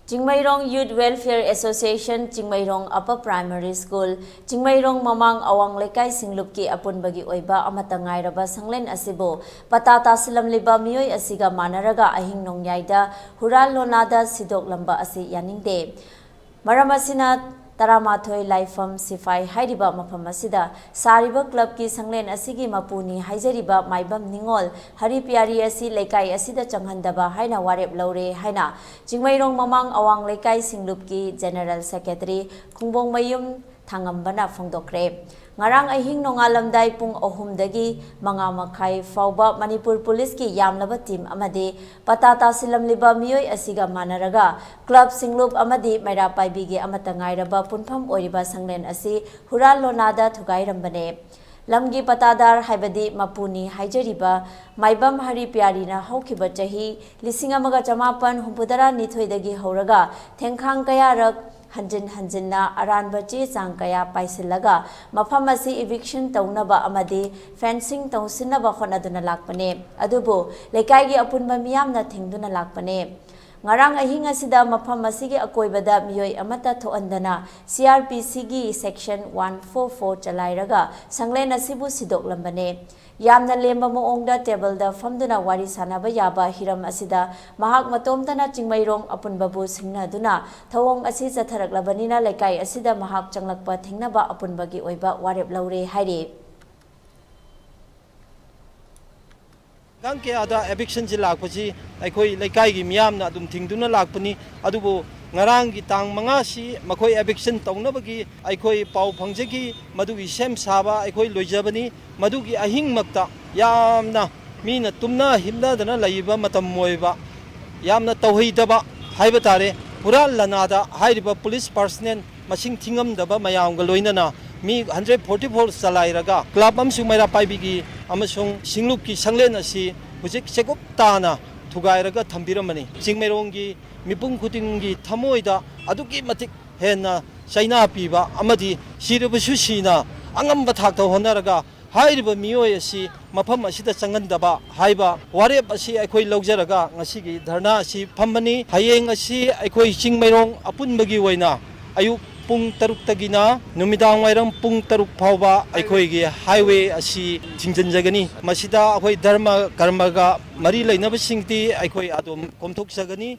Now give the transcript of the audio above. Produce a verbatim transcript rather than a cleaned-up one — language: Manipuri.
Chingmeirong Youth Welfare Association, Chingmeirong Upper Primary School, Chingmeirong ꯃꯃꯥꯡ ꯑꯋꯥꯡ ꯂꯩꯀꯥꯏ ꯁꯤꯡꯂꯨꯞꯀꯤ ꯑꯄꯨꯟꯕꯒꯤ ꯑꯣꯏꯕ ꯑꯃꯠꯇ ꯉꯥꯏꯔꯕ ꯁꯪꯂꯦꯟ ꯑꯁꯤꯕꯨ ꯄꯇꯥ ꯇꯥꯁꯤꯜꯂꯝꯂꯤꯕ ꯃꯤꯑꯣꯏ ꯑꯁꯤꯒ ꯃꯥꯟꯅꯔꯒ ꯑꯍꯤꯡ ꯅꯣꯡꯌꯥꯏꯗ ꯍꯨꯔꯥꯜ ꯂꯣꯅꯥꯗ ꯁꯤꯗꯣꯛꯂꯝꯕ ꯑꯁꯤ ꯌꯥꯅꯤꯡꯗꯦ꯫ ꯃꯔꯝ ꯑꯁꯤꯅ ꯇꯔꯥꯃꯥꯊꯣꯏ ꯂꯥꯏꯐꯝ ꯁꯤꯐꯥꯏ ꯍꯥꯏꯔꯤꯕ ꯃꯐꯝ ꯑꯁꯤꯗ ꯁꯥꯔꯤꯕ clubꯀꯤ ꯁꯪꯂꯦꯟ ꯑꯁꯤꯒꯤ ꯃꯄꯨꯅꯤ ꯍꯥꯏꯖꯔꯤꯕ ꯃꯥꯏꯕꯝ ꯅꯤꯉꯣꯜ ꯍꯔꯤꯄꯤꯌꯥꯔꯤ ꯑꯁꯤ ꯂꯩꯀꯥꯏ ꯑꯁꯤꯗ ꯆꯪꯍꯟꯗꯕ ꯍꯥꯏꯅ ꯋꯥꯔꯦꯞ ꯂꯧꯔꯦ ꯍꯥꯏꯅ ꯆꯤꯡꯃꯩꯔꯣꯡ ꯃꯃꯥꯡ ꯑꯋꯥꯡ ꯂꯩꯀꯥꯏ ꯁꯤꯡꯂꯨꯞꯀꯤ General Secretary ꯈꯨꯡꯕꯣꯡꯃꯌꯨꯝ ꯊꯥꯡꯉꯝꯕꯅ ꯐꯣꯡꯗꯣꯛꯈ꯭ꯔꯦ꯫ ꯉꯔꯥꯡ ꯑꯍꯤꯡ ꯅꯣꯡꯉꯥꯜꯂꯝꯗꯥꯏ ꯄꯨꯡ ꯑꯍꯨꯝꯗꯒꯤ ꯃꯉꯥ ꯃꯈꯥꯏ ꯐꯥꯎꯕ ꯃꯅꯤꯄꯨꯔ ꯄꯨꯂꯤꯁꯀꯤ ꯌꯥꯝꯂꯕ team ꯑꯃꯗꯤ ꯄꯇꯥ ꯇꯥꯁꯤꯜꯂꯝꯂꯤꯕ ꯃꯤꯑꯣꯏ ꯑꯁꯤꯒ ꯃꯥꯟꯅꯔꯒ club ꯁꯤꯡꯂꯨꯞ ꯑꯃꯗꯤ ꯃꯩꯔꯥ ꯄꯥꯏꯕꯤꯒꯤ ꯑꯃꯠꯇ ꯉꯥꯏꯔꯕ ꯄꯨꯟꯐꯝ ꯑꯣꯏꯔꯤꯕ ꯁꯪꯂꯦꯟ ꯑꯁꯤ ꯍꯨꯔꯥꯜ ꯂꯣꯅꯥꯗ ꯊꯨꯒꯥꯏꯔꯝꯕꯅꯦ꯫ ꯂꯝꯒꯤ ꯄꯇꯥꯗꯥꯔ ꯍꯥꯏꯕꯗꯤ ꯃꯄꯨꯅꯤ ꯍꯥꯏꯖꯔꯤꯕ ꯃꯥꯏꯕꯝ ꯍꯔꯤꯄꯤꯌꯥꯔꯤꯅ ꯍꯧꯈꯤꯕ ꯆꯍꯤ ꯂꯤꯁꯤꯡ ꯑꯃꯒ ꯆꯃꯥꯄꯟ ꯍꯨꯝꯐꯨꯇꯔꯥ ꯅꯤꯊꯣꯏꯗꯒꯤ ꯍꯧꯔꯒ ꯊꯦꯡꯈꯥꯡ ꯀꯌꯥꯔꯛ ꯍꯟꯖꯤꯟ ꯍꯟꯖꯤꯟꯅ ꯑꯔꯥꯟꯕ ꯆꯦ ꯆꯥꯡ ꯀꯌꯥ ꯄꯥꯏꯁꯤꯜꯂꯒ ꯃꯐꯝ ꯑꯁꯤ eviction ꯇꯧꯅꯕ ꯑꯃꯗꯤ fencing ꯇꯧꯁꯤꯟꯅꯕ ꯍꯣꯠꯅꯗꯨꯅ ꯂꯥꯛꯄꯅꯦ꯫ ꯑꯗꯨꯕꯨ ꯂꯩꯀꯥꯏꯒꯤ ꯑꯄꯨꯟꯕ ꯃꯤꯌꯥꯝꯅ ꯊꯤꯡꯗꯨꯅ ꯂꯥꯛꯄꯅꯦ꯫ ꯉꯔꯥꯡ ꯑꯍꯤꯡ ꯑꯁꯤꯗ ꯃꯐꯝ ꯑꯁꯤꯒꯤ ꯑꯀꯣꯏꯕꯗ ꯃꯤꯑꯣꯏ ꯑꯃꯠꯇ ꯊꯣꯛꯍꯟꯗꯅ C R P Cꯒꯤ section one four four ꯆꯂꯥꯏꯔꯒ ꯁꯪꯂꯦꯟ ꯑꯁꯤꯕꯨ ꯁꯤꯗꯣꯛꯂꯝꯕꯅꯦ꯫ ꯌꯥꯝꯅ ꯂꯦꯝꯕ ꯃꯑꯣꯡꯗ tableꯗ ꯐꯝꯗꯨꯅ ꯋꯥꯔꯤ ꯁꯥꯟꯅꯕ ꯌꯥꯕ ꯍꯤꯔꯝ ꯑꯁꯤꯗ ꯃꯍꯥꯛ ꯃꯇꯣꯝꯇꯅ ꯆꯤꯡꯃꯩꯔꯣꯡ ꯑꯄꯨꯟꯕꯕꯨ ꯁꯤꯡꯅꯗꯨꯅ ꯊꯧꯑꯣꯡ ꯑꯁꯤ ꯆꯠꯊꯔꯛꯂꯕꯅꯤꯅ ꯂꯩꯀꯥꯏ ꯑꯁꯤꯗ ꯃꯍꯥꯛ ꯆꯪꯂꯛꯄ ꯊꯤꯡꯅꯕ ꯑꯄꯨꯟꯕꯒꯤ ꯑꯣꯏꯕ ꯋꯥꯔꯦꯞ ꯂꯧꯔꯦ ꯍꯥꯏꯔꯤ꯫ ꯇꯥꯡ ꯀꯌꯥꯗ evictionꯁꯤ ꯂꯥꯛꯄꯁꯤ ꯑꯩꯈꯣꯏ ꯂꯩꯀꯥꯏꯒꯤ ꯃꯤꯌꯥꯝꯅ ꯑꯗꯨꯝ ꯊꯤꯡꯗꯨꯅ ꯂꯥꯛꯄꯅꯤ꯫ ꯑꯗꯨꯕꯨ ꯉꯔꯥꯡꯒꯤ ꯇꯥꯡ ꯃꯉꯥꯁꯤ ꯃꯈꯣꯏ eviction ꯇꯧꯅꯕꯒꯤ ꯑꯩꯈꯣꯏ ꯄꯥꯎ ꯐꯪꯖꯈꯤ꯫ ꯃꯗꯨꯒꯤ ꯁꯦꯝ ꯁꯥꯕ ꯑꯩꯈꯣꯏ ꯂꯣꯏꯖꯕꯅꯤ꯫ ꯃꯗꯨꯒꯤ ꯑꯍꯤꯡꯃꯛꯇ ꯌꯥꯝꯅ ꯃꯤꯅ ꯇꯨꯝꯅ ꯍꯤꯞꯅꯗꯅ ꯂꯩꯕ ꯃꯇꯝ ꯑꯣꯏꯕ, ꯌꯥꯝꯅ ꯇꯧꯍꯩꯗꯕ ꯍꯥꯏꯕ ꯇꯥꯔꯦ, ꯍꯨꯔꯥꯟ ꯂꯅꯥꯗ ꯍꯥꯏꯔꯤꯕ police personnel ꯃꯁꯤꯡ ꯊꯤꯉꯝꯗꯕ ꯃꯌꯥꯝꯒ ꯂꯣꯏꯅꯅ ꯃꯤ hundred forty four ꯆꯂꯥꯏꯔꯒ club ꯑꯃꯁꯨꯡ ꯃꯩꯔꯥ ꯄꯥꯏꯕꯤꯒꯤ ꯑꯃꯁꯨꯡ ꯁꯤꯡꯂꯨꯞꯀꯤ ꯁꯪꯂꯦꯟ ꯑꯁꯤ ꯍꯧꯖꯤꯛ ꯆꯦꯒꯨꯞ ꯇꯥꯅ ꯊꯨꯒꯥꯏꯔꯒ ꯊꯝꯕꯤꯔꯝꯕꯅꯤ꯫ ꯆꯤꯡꯃꯩꯔꯣꯡꯒꯤ ꯃꯤꯄꯨꯝ ꯈꯨꯗꯤꯡꯒꯤ ꯊꯃꯣꯏꯗ ꯑꯗꯨꯛꯀꯤ ꯃꯇꯤꯛ ꯍꯦꯟꯅ ꯆꯩꯅꯥ ꯄꯤꯕ ꯑꯃꯗꯤ ꯁꯤꯔꯕꯁꯨ ꯁꯤꯅ ꯑꯉꯝꯕ ꯊꯥꯛꯇ ꯍꯣꯠꯅꯔꯒ ꯍꯥꯏꯔꯤꯕ ꯃꯤꯑꯣꯏ ꯑꯁꯤ ꯃꯐꯝ ꯑꯁꯤꯗ ꯆꯪꯍꯟꯗꯕ ꯍꯥꯏꯕ ꯋꯥꯔꯦꯞ ꯑꯁꯤ ꯑꯩꯈꯣꯏ ꯂꯧꯖꯔꯒ ꯉꯁꯤꯒꯤ ꯙꯔꯅꯥ ꯑꯁꯤ ꯐꯝꯕꯅꯤ꯫ ꯍꯌꯦꯡ ꯑꯁꯤ ꯑꯩꯈꯣꯏ ꯆꯤꯡꯃꯩꯔꯣꯡ ꯑꯄꯨꯟꯕꯒꯤ ꯑꯣꯏꯅ ꯑꯌꯨꯛ ꯄꯨꯡ ꯇꯔꯨꯛꯇꯒꯤꯅ ꯅꯨꯃꯤꯗꯥꯡ ꯋꯥꯏꯔꯝ ꯄꯨꯡ ꯇꯔꯨꯛ ꯐꯥꯎꯕ ꯑꯩꯈꯣꯏꯒꯤ ꯍꯥꯏꯋꯦ ꯑꯁꯤ ꯊꯤꯡꯖꯤꯟꯖꯒꯅꯤ꯫ ꯃꯁꯤꯗ ꯑꯩꯈꯣꯏ ꯙꯔꯃ ꯀꯔꯃꯒ ꯃꯔꯤ ꯂꯩꯅꯕꯁꯤꯡꯗꯤ ꯑꯩꯈꯣꯏ ꯑꯗꯨꯝ ꯀꯣꯝꯊꯣꯛꯆꯒꯅꯤ꯫